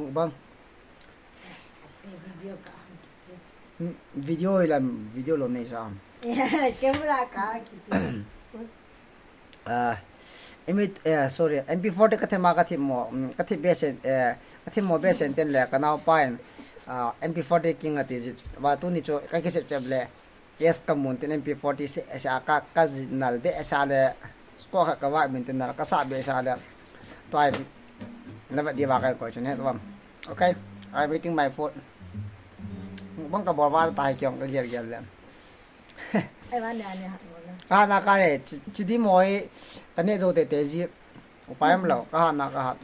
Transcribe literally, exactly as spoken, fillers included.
Bang. Video ka. Hmm, video ilam, video lo nei sa. Camera ka kiti. Ah, imi, eh, sorry, M P four te ka thema ka thimo, mm, ka thi be sen, eh, ka thimo be sen ten le ka nau pa in, ah, M P four te king ati ji, va tuni chu ka ki sep sep le, yes ka mun ten M P four te se, se ka, ka ji nal be sa le, score ka va min ten nal ka sa be sa le, tuai, na va di va ka ko chu ne, tuam. Okay, I'm waiting my food. Bang ka bol va ta hai kyong ka gel gel le. Ai, va ne, ne, ha, mo na. Ha, na ka re, chi, chi di mo i, ka ne zo te te ji. Upai am lo, ka ha na ka ha.